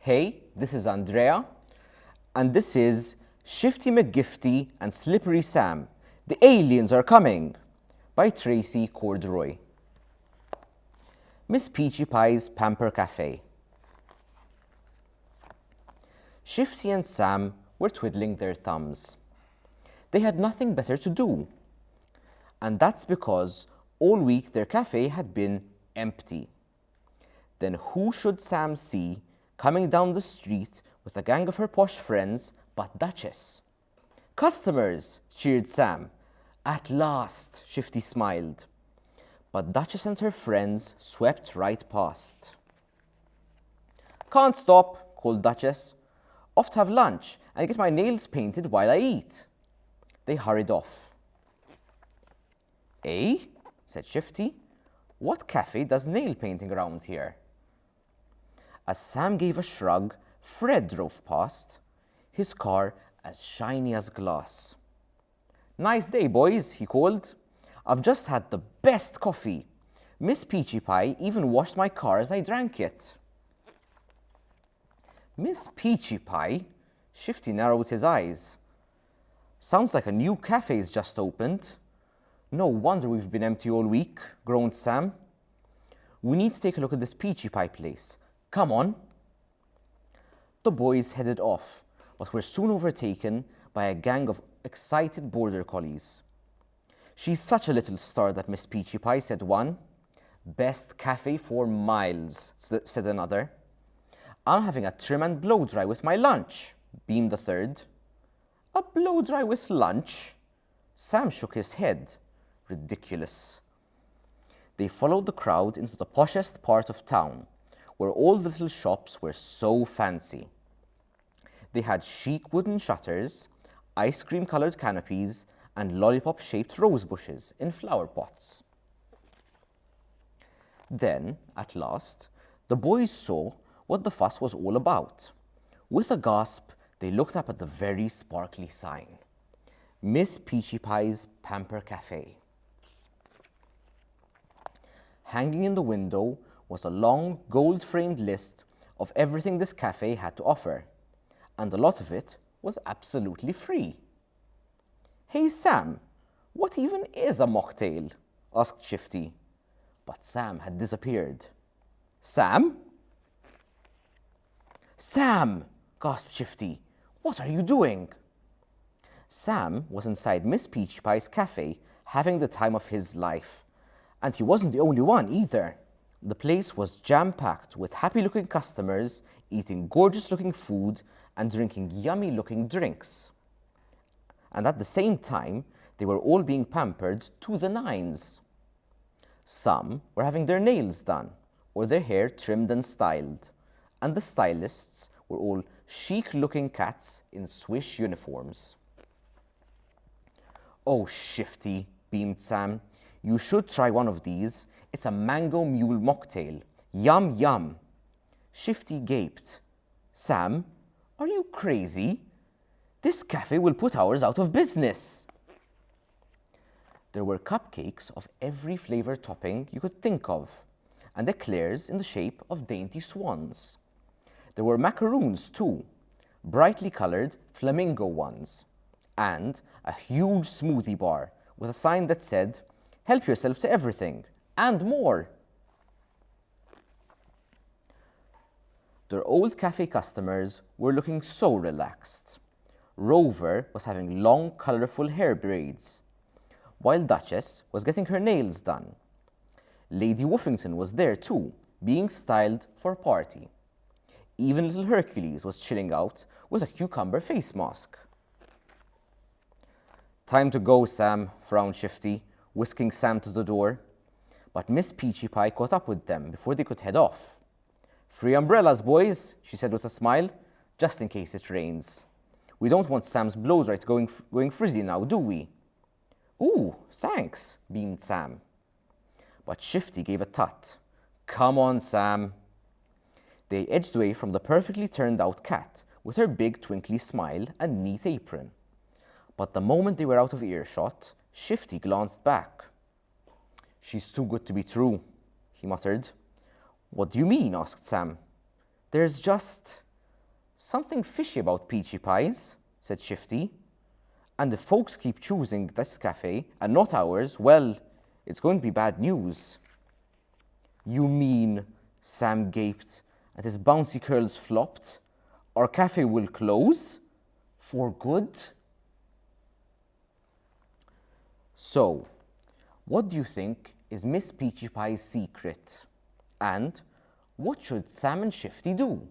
Hey, this is Andrea, and this is Shifty Mcgifty and Slippery Sam. The Aliens Are Coming by Tracey Corderoy. Miss Peachy Pie's Pamper Cafe. Shifty and Sam were twiddling their thumbs. They had nothing better to do, and that's because all week their cafe had been empty. Then who should Sam see coming down the street with a gang of her posh friends but Duchess? "Customers!" cheered Sam. "At last," Shifty smiled. But Duchess and her friends swept right past. "Can't stop," called Duchess. "Off to have lunch and get my nails painted while I eat." They hurried off. "Eh?" said Shifty. "What cafe does nail painting around here?" As Sam gave a shrug, Fred drove past, his car as shiny as glass. "Nice day, boys," he called. "I've just had the best coffee. Miss Peachy Pie even washed my car as I drank it." Miss Peachy Pie? Shifty narrowed his eyes. "Sounds like a new cafe's just opened." "No wonder we've been empty all week," groaned Sam. "We need to take a look at this Peachy Pie place. Come on." The boys headed off, but were soon overtaken by a gang of excited border collies. "She's such a little star, that Miss Peachy Pie," said one. "Best cafe for miles," said another. "I'm having a trim and blow dry with my lunch," beamed the third. "A blow dry with lunch?" Sam shook his head. Ridiculous. They followed the crowd into the poshest part of town, where all the little shops were so fancy. They had chic wooden shutters, ice cream-coloured canopies, and lollipop-shaped rose bushes in flower pots. Then, at last, the boys saw what the fuss was all about. With a gasp, they looked up at the very sparkly sign. Miss Peachy Pie's Pamper Cafe. Hanging in the window was a long, gold-framed list of everything this cafe had to offer, and a lot of it was absolutely free. "Hey, Sam, what even is a mocktail?" asked Shifty. But Sam had disappeared. "Sam? Sam!" gasped Shifty. "What are you doing?" Sam was inside Miss Peachy Pie's cafe having the time of his life, and he wasn't the only one either. The place was jam-packed with happy-looking customers eating gorgeous-looking food and drinking yummy-looking drinks. And at the same time, they were all being pampered to the nines. Some were having their nails done or their hair trimmed and styled, and the stylists were all chic-looking cats in swish uniforms. "Oh, Shifty," beamed Sam. "You should try one of these. It's a mango mule mocktail. Yum, yum." Shifty gaped. "Sam, are you crazy? This cafe will put ours out of business." There were cupcakes of every flavor topping you could think of, and eclairs in the shape of dainty swans. There were macaroons too, brightly colored flamingo ones, and a huge smoothie bar with a sign that said, "Help yourself to everything, and more." Their old cafe customers were looking so relaxed. Rover was having long, colourful hair braids, while Duchess was getting her nails done. Lady Woofington was there too, being styled for a party. Even little Hercules was chilling out with a cucumber face mask. "Time to go, Sam," frowned Shifty, whisking Sam to the door. But Miss Peachy Pie caught up with them before they could head off. "Free umbrellas, boys," she said with a smile, "just in case it rains. We don't want Sam's blow-dry going frizzy now, do we?" "Ooh, thanks," beamed Sam. But Shifty gave a tut. "Come on, Sam." They edged away from the perfectly turned-out cat with her big twinkly smile and neat apron. But the moment they were out of earshot, Shifty glanced back. "She's too good to be true," he muttered. "What do you mean?" asked Sam. "There's just..." Something fishy about peachy pies, said Shifty. And if folks keep choosing this cafe and not ours, well, it's going to be bad news. You mean, Sam gaped, and his bouncy curls flopped, our cafe will close? For good? So, what do you think is Miss Peachy Pie's secret? And what should Sam and Shifty do?